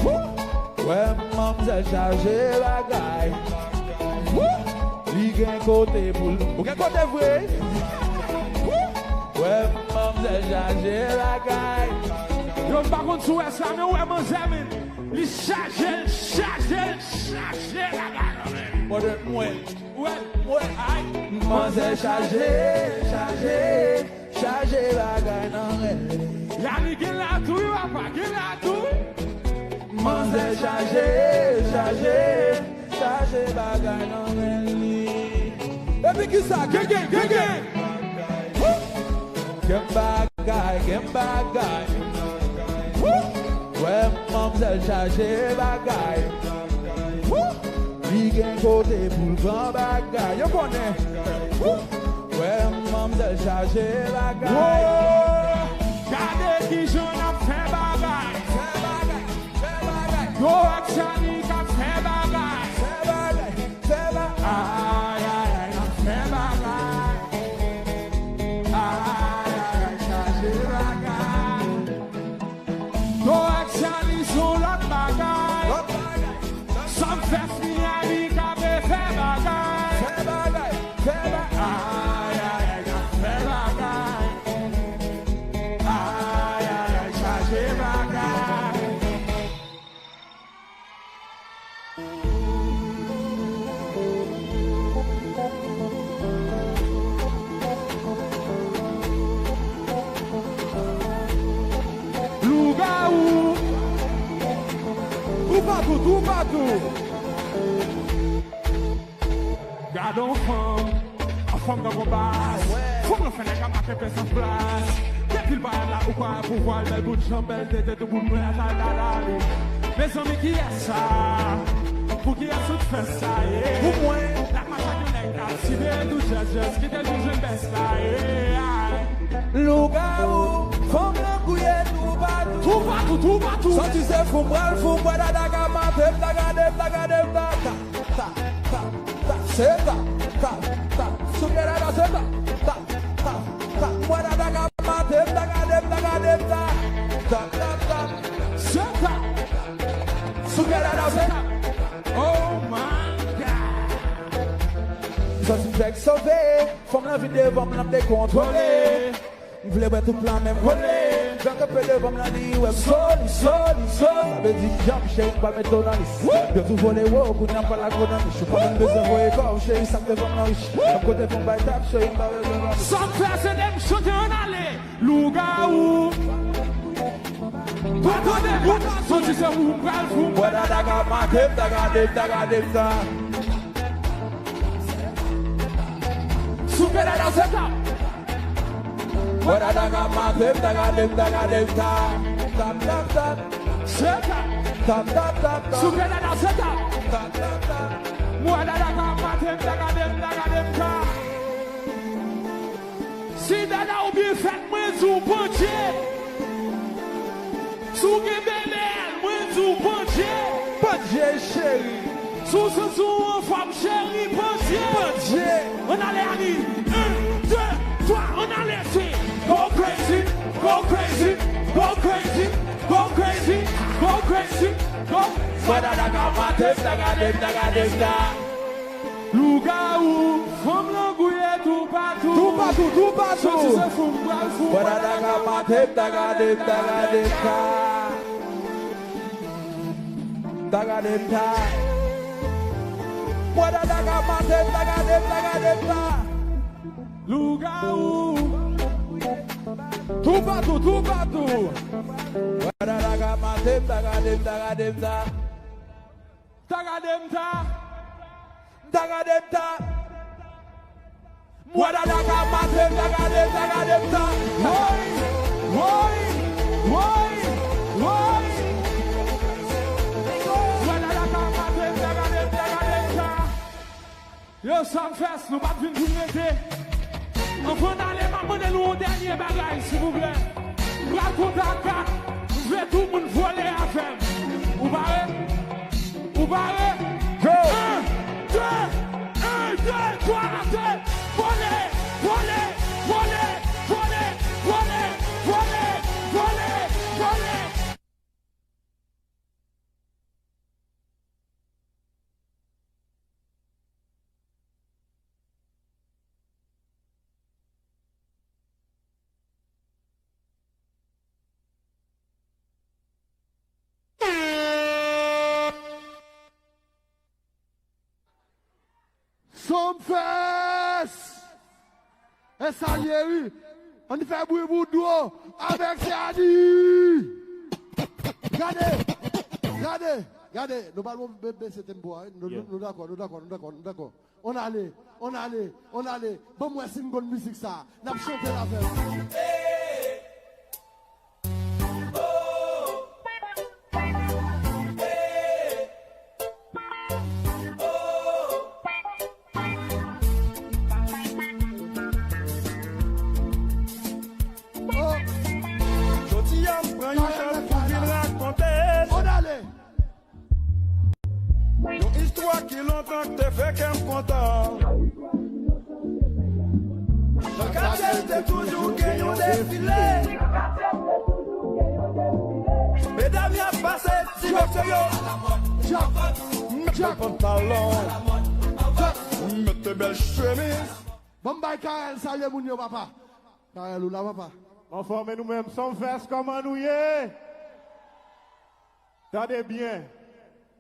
Woo! Wè manmzèl chaje bagay. Woo! Li gen kote pou l. Ou gen kote vre? Woo! Wè manmzèl chaje bagay. Yo, m pa konn si w wè sa, men w wè manzè, men. Li chaje l, chaje l, chaje bagay la, men. Mwen, mwen, mwen, ay. Manzè chaje, chaje, chaje bagay nan ren li. Yari gen la tou, wi, papa, gen la tou, wi. Manzè chaje, chaje, chaje bagay nan ren li. Epi kisa? Gen, gen, gen, gen. Woo! Gen bagay, gen bagay. Woo! Wè manmzèl chaje bagay. Woo! Li gen kote pou l pran bagay. Yo konnen. Woo! Wè manmzèl chaje bagay. Woo! Gade kijan n ap fè bagay. Fè bagay, fè bagay. Yo ak Chani k ap fè bagay. Fè bagay, fè bagay. Ay, ay, ay, n ap fè bagay. Ay, ay, ay, chaje bagay. Yo ak Chani se yon lòt bagay. Lòt bagay. Sumfest Miami k ap fè bagay. Fè bagay, fè bagay. Ay, ay, ay, n ap fè bagay. Ay, ay, ay, chaje bagay. Lougawou. Toupatou, toupatou. Gade yon fanm, yon fanm nan konba. Fanm nan fè nèg ap mache pes an plas. Depi l pa la, ou kwè pouvwa l bèl bout janm, bèl tete, tout bout mwen a sa dada li. Mezanmi, kiyès sa? Pou kiyès ou t fè sa ye? Pou mwen. L ap mache ak yon nèg k ap sibe tou jès jès, kite l vin jwenn bès la ye. Lougawou, fanm nan gouye toupatou. Toupatou, toupatou. Santi se fou m pral fou, m wè dada ka mate m, ta gade m, ta gade m, ta, ta, ta, ta, ta, se ta, ta, ta, souke dada se ta, ta, ta, ta, m wè dada ka mate m, ta gade m, ta gade m, ta, ta, ta, ta, se ta, souke dada se ta. Oh my God. Santi m fèk sove, fanm nan vin devan m, l ap dekontwole. M vle wè tout plan menm kole. Fè kanpe devan m nan li wè m soli, soli, soli. Sa vle di jump, cheri, m pa met w nan lis. Yo tou vole wo, kounye a m pral ak w nan mich. Ou pa menm bezwen voye kò w, cheri, sa k devan m nan rich. Menm kote pou m bay tap, cheri, m pa bezwen nan mich. Sa m fè, se de m chante, ann ale. Lougawou. Pa tande, pa tande. Santi se ou m pral fou. Wè dada ka mate m, ta gade m, ta gade m, ta. Souke dada se ta. Wè dada ka mate m, ta gade m, ta gade m, ta. Tap, tap, tap. Se ta. Tap, tap, tap, tap. Souke dada se ta. Tap, tap, tap. Wè dada ka mate m, ta gade m, ta gade m, ta. Si dada ou byen fèt, mwen di w pandje. Si w gen bèl, mwen di w pandje. Pandje, cheri. Si w santi w anfòm, cheri, pandje. Pandje. Ann ale, Ani. Yon, de, twa, ann ale, se. Go crazy, go crazy, go crazy, go crazy, go crazy, go. Wè dada ka mate m, ta gade m, ta gade m, ta. Lougawou, fanm nan gouye toupatou. Toupatou, toupatou. Santi se fou m pral fou. Wè dada ka mate m, ta gade m, ta gade m, ta. Ta gade m, ta. Wè dada ka mate m, ta gade m, ta gade m, ta. Lougawou. Toupatou, toupatou. Wè dada ka mate m, ta gade m, ta gade m, ta. Ta gade m, ta. Ta gade m, ta. Mwen la ka maten, ta gade, ta gade m ta. Woy, woy, woy, woy. Mwen la ka maten, ta gade, ta gade m ta. Yo, Sumfest, nou p ap vin pou n rete. Anvan n ale, m ap mande nou yon dènye bagay, silvouplè. M pral konte a kat, m vle tout moun vole avè m. Ou pare? Ou pare? Yo! En, de, en, de, twa, de! Vole! Vole! Sumfest! E sa l ye wi. Ann fè bri pou Dwo avèk Sèdi. Gade, gade, gade. Nou pa dwe bese tempo a, wi. Nou, nou, nou dakò, nou dakò, nou dakò, nou dakò. On ale, on ale, on ale. Ban m wè si n konn mizik sa. N ap chante l avè m. Jodi a m pran yon chans pou vin rakonte. On ale. Yon istwa ki lontan k te fè kè m kontan. Nan katye te toujou gen yon defile. Medam y ap pase ti mesye yo. Mete pantalon, mete bèl chemiz. Ban m bay Karèl salye moun yo, papa. Karèl, ou la, papa? Anfòm, e nou menm, Sumfest, kòman nou ye? Tande byen,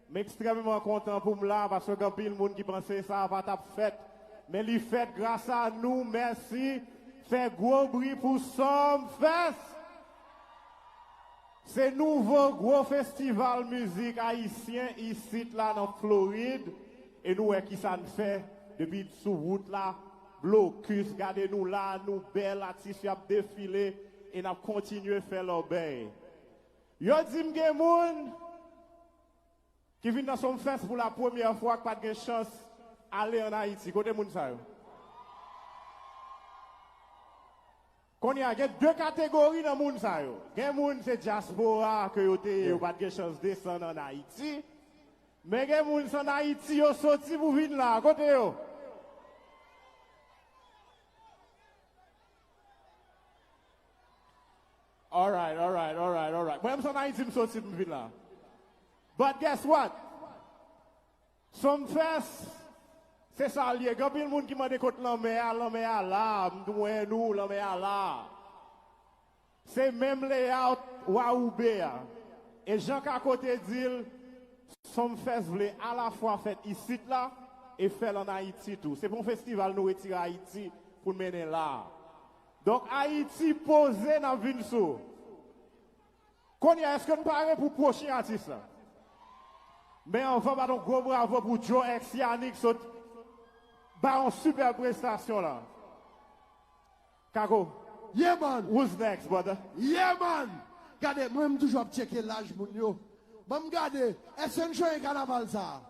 m ekstrèmman kontan pou m la, paske gen anpil moun ki panse sa a pa t ap fèt, men li fèt gras a nou, mèsi, fè gwo bri pou Sumfest! Se nouvo gwo festival mizik ayisyen isit la nan Florid, e nou wè kisa n fè depi sou wout la, blokis, gade nou la, nou bèl, atis yo ap defile, e n ap kontinye fè lòbèy. Yo di m gen moun ki vin nan Sumfest pou la premyè fwa, k pa t gen chans ale ann Ayiti. Kote moun sa yo? Kounye a, gen de kategori nan moun sa yo. Gen moun se dyaspora ke yo te ye, yo pa t gen chans desann ann Ayiti. Men gen moun se ann Ayiti yo soti pou vin la. Kote yo? Alright, alright, alright, alright. Mwen menm se ann Ayiti m soti pou m vin la. But guess what? Sumfest, se sa l ye. Gen anpil moun ki mande kot lanmè a, lanmè a la. M di w, wè nou, lanmè a la. Se menm layout Wa Woube a. E jan Kako te di l, Sumfest vle alafwa fèt isit la e fè l ann Ayiti tou. Se pa yon festival nou retire Ayiti pou n mennen la. Donk, Ayiti poze, n ap vin sou. Kounye a, èske n pare pou pwochen atis la? Men anvan, bat yon gwo bravo pou Joe X Yannick sot bay yon sipè prestasyon la. Kako. Yeah, man. Who's next, brother? Yeah, man. Gade, mwen, m toujou ap tcheke laj moun yo. Ban m gade, èske n chonje kanaval sa a?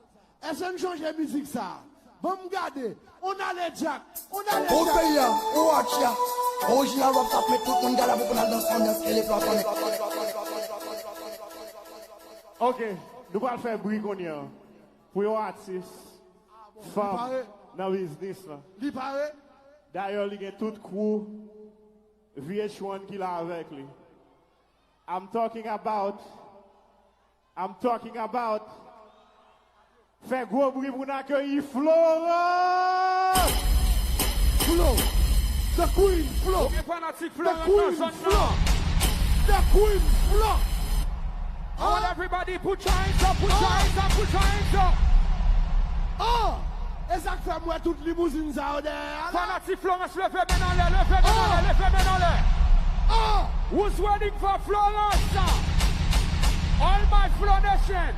Èske n chonje mizik sa a? Ban m gade. On ale, Jack. On ale, Jack. Ou peyi a, ou watch ya. Orijinal rap t ap met tout moun gala pou n al danse anbyans ke le plan sonnen. Ok, nou pral fè bri kounye a pou yon atis fanm nan biznis lan. Li pare? Dayè, li gen tout crew V H one ki la avèk li. I'm talking about, I'm talking about, fè gwo bri pou n akeyi Florence! Flo! The Queen Flo! Gen fanatik Florence nan zòn nan. The Queen Flo! I want everybody put your hands up, put your hands up, put your hands up! Ah! E sa k fè m wè tout limouzin sa yo dèyè a la. Fanatik Florence, leve men anlè, leve men anlè, leve men anlè. Who's waiting for Florence? All my Flo Nation.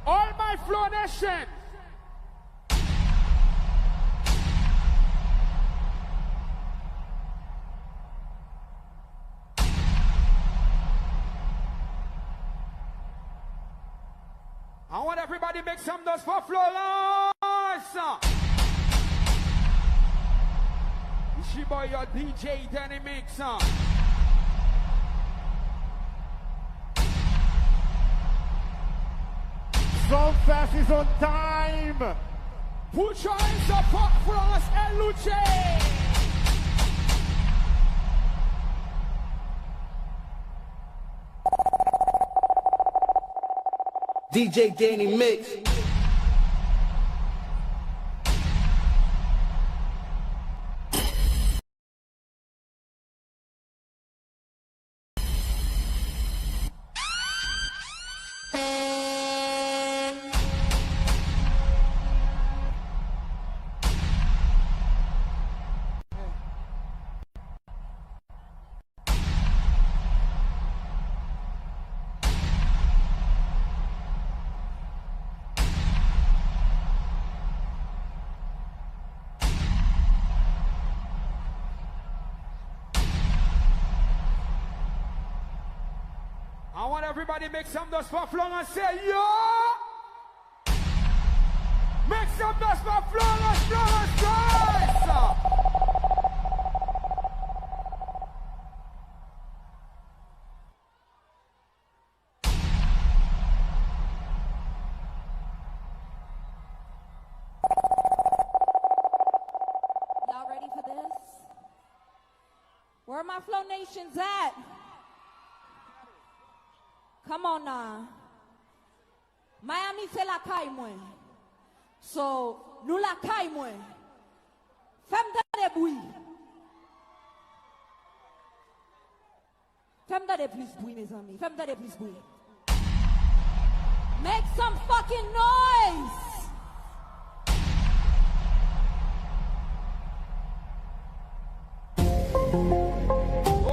All my Flo Nation. I want everybody make some noise for Florence. It's your boy, your D J Danny Mix. Sumfest is on time. Put your hands up for Florence and Luce. D J Danny Mix. I want everybody make some noise for Florence. Say yo! Make some noise for Florence, Florence, guys! Y'all ready for this? Where my Flow Nations at? Come on now. Miami se lakay mwen. So, nou lakay mwen. Fè m tande bri. Fè m tande plis bri, mezanmi. Fè m tande plis bri. Make some fucking noise!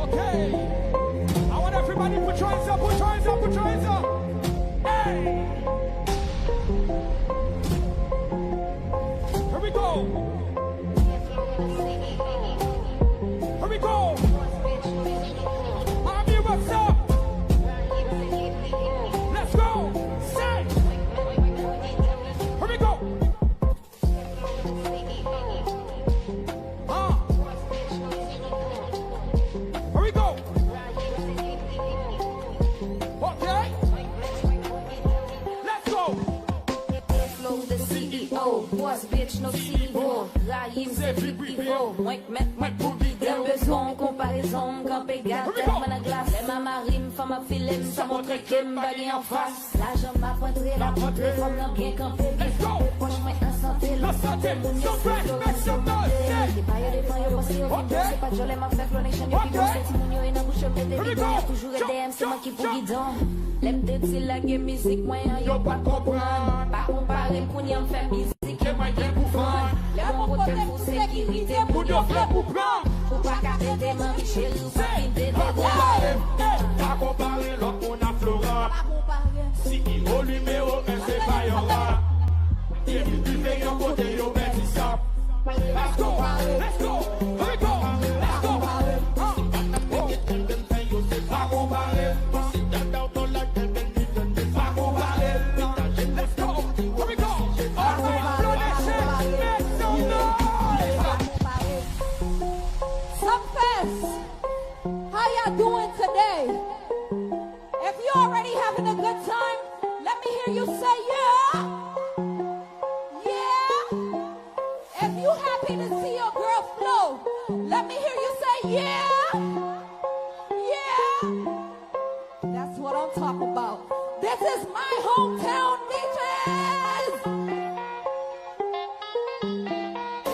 Okay. I want everybody put your hands up, put your hands up, put your hands up. Hey! Here we go. Here we go. Miami, what's up? Let's go. Say. Here we go. Uh. Here we go. Okay. Let's go. Flow the C E O, boss bitch, no C E O. Rayi m se pi pi fo. Mwen k mèt, mwen k pou gide w. Lè m bezwen yon konparezon, m kanpe gade tèt mwen nan glas. Lè m a mari m, fanm ap file m, sa montre ke m pa gen anfas. Lajan m ap antre, l ap antre, fanm nan byen kanpe, byen kanpe. Pòch mwen an sante, l ap sante, moun yo se Flow Nation mande. Depa yo devan yo panse yo vin bon, se pa djòlè m ap fè. Flow Nation yo pi bon, se timoun yo ye nan bouch yo mete bidon, y ap toujou ret dèyè m, se mwen ki pou gidon. Lè m te di lage mizik mwen an, yo pa t konprann. Pa konpare m, kounye a m fè mizik ke mwen gen pou vann. Lè mwen pote pou sekirite, moun yo vle pou pran. Ou pa ka tete manmi cheri, ou pa vin tete dam. Pa konpare lòt moun ak Florence. Si ki mo nimewo en se pa yon rap. Depi rive yon kote yo pèdi sa. Let's go, let's go, here we go, let's go. Pa konpare. Let's go. Here we go. All right, Flow Nation, make some noise. Sumfest, how y'all doing today? If you already having a good time, let me hear you say yeah. Yeah. If you happy to see your girl Flow, let me hear you say yeah. Yeah. That's what I'm talking about. This is my hometown, bitches.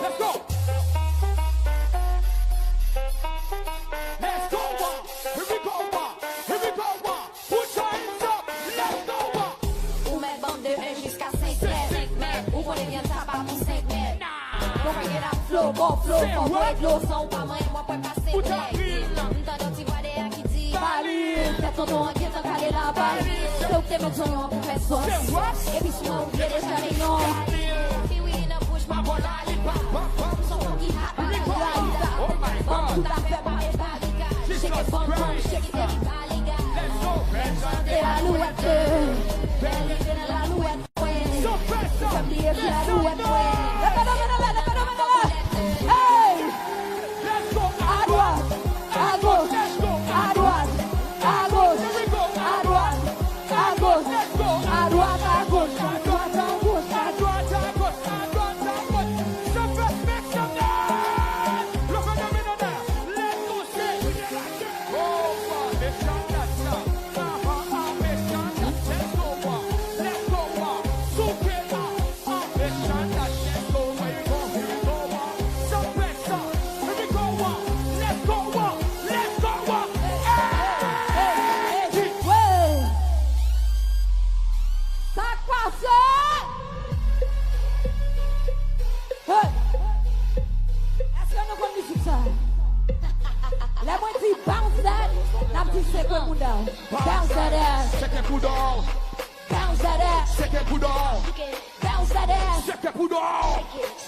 Let's go. Let's go, ma. Here we go, ma. Here we go, ma. Put your hands up. Let's go, ma. Ou mèt ban m de en jiska senk mèt. Ou konnen vyann sa pa pou senk mèt. Don't break it up, Flow, bon Flow, fò bwè dlo san ou pa manyen, mwen pwè pase nèg. M tande yon ti vwa dèyè ki di, Bali, tèt tonton an gentan kale la, Bali. Se ou ki te met zonyon an pou fè sòs. Epi si mwen ou vle deja leyon. Kiwi nan bouch mwen, bon lalipap. M son fanm ki hot, pa nan layita. Ban m tout afè, pa e barikad. Shake it, bam, bam, shake it, baby, baliga. Bèl chante alouwèt, bèl rive nan lalouwèt. Bounce that ass. Shake that booty. Bounce that ass. Shake that booty. Bounce that ass. Shake that booty.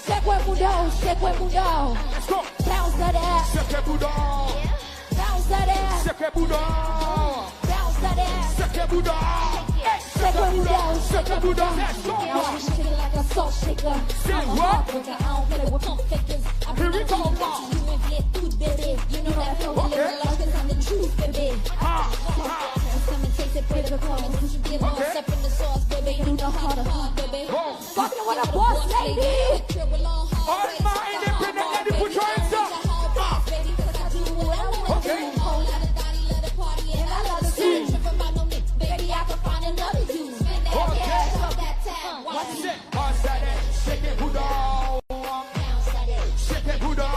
Sekwe bouda w, sekwe bouda w. Let's go. Bounce that ass. Shake that booty. Bounce that ass. Shake that booty. Bounce that ass. Shake that booty. Hey, shake that booty. Shake that booty. Let's go. Shake it like a salt shaker. Say what? I'm a heartbreaker. I don't play with pump fakers. Here we go, ma. You and get food, baby. You know that flow. Okay. Cause I'm the truth, baby. Ah, ah. Come and taste it, play the chorus. Once you get lost up in the sauce, baby, you know how to hard, baby. Fucking with a boss lady. All my independent lady, put your hands up. Okay. Watch it. Bounce that ass, shake it, booty. Shake it, booty.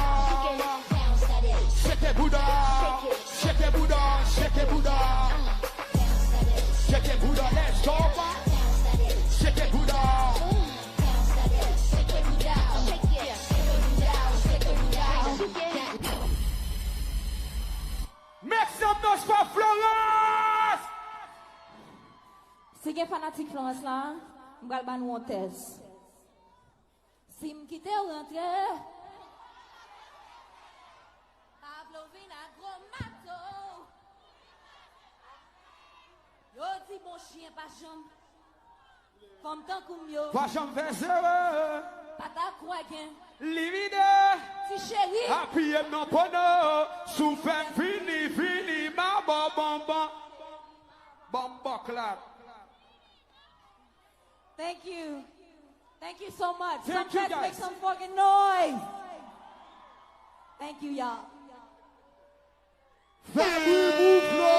Shake it, booty. Shake it, booty. Shake it, booty. Shake it, booty. Let's go. Shake it, booty. Make some noise for Florence! Si gen fanatik Florence la, m pral ba nou yon tès. Si m kite w rantre, Pablo vin ak gwo mato. Yo di bon chyen pa janm fanm tankou m yo. Pa janm fè zere. Pa ta kwè gen livide. Ti cheri. Apiye m nan pono. Si w fè m fini, fini, m a ba w bonbon. Bonbon klat. Thank you. Thank you so much. Thank you, guys. Make some fucking noise. Thank you, y'all. Fè bri pou Flo!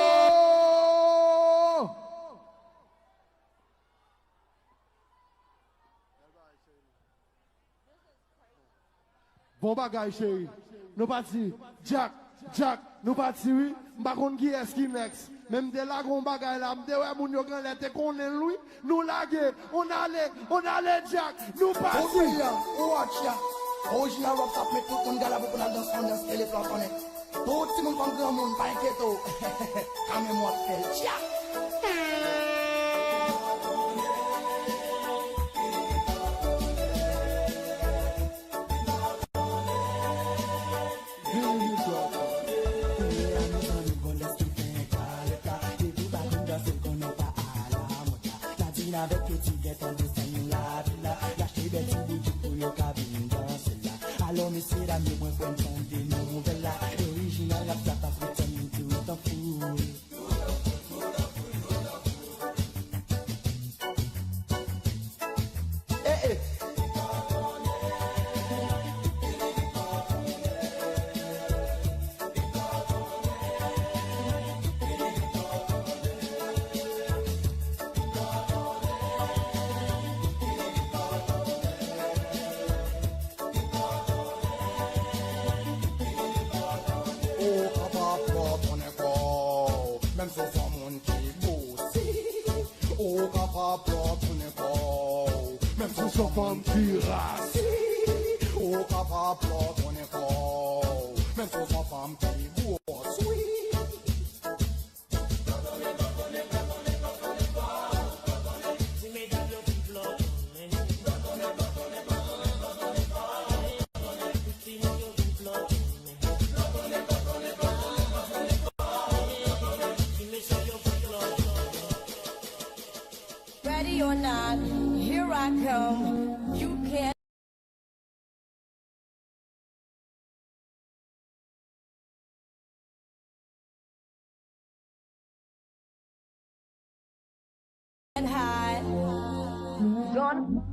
Bon bagay, cheri. Nou pati. Jack, Jack, nou pati, wi. M pa konn kiyès ki next. Men m te lage yon bagay la, m te wè moun yo genlè te konnen l, wi. Nou lage, on ale, on ale, Jack. Nou pati. Ou brilyan, ou hot ya. Original rap sa ap met tout moun gala pou pou n al danse yon dans ke le plan konnen. Pou timoun kòm granmoun, pa enkyete w. Kanmenm w ap fè l. Tya! Kounye a mezanmi, bon lès ki fè kalèt la. Depi w pa konn danse, konnen w pa alamòd la. Nadine avèk Katie gentan desann lavi la. Y achte bèl ti boutik pou yo ka vin danse la. Alò, mesye dam yo, mwen kwè n tande nouvèl la. Orijinal rap sa pa frektan, nou di w tankou. Eh, eh. Ou kapab pran konnen kò w, menm si w se yon moun ki bousi. Ou kapab pran konnen kò w, menm si w se yon fanm ki rasi. Ou kapab pran konnen kò w, menm si w se yon fanm ki bwosi. Ready or not, here I come. You can't. And high. Don.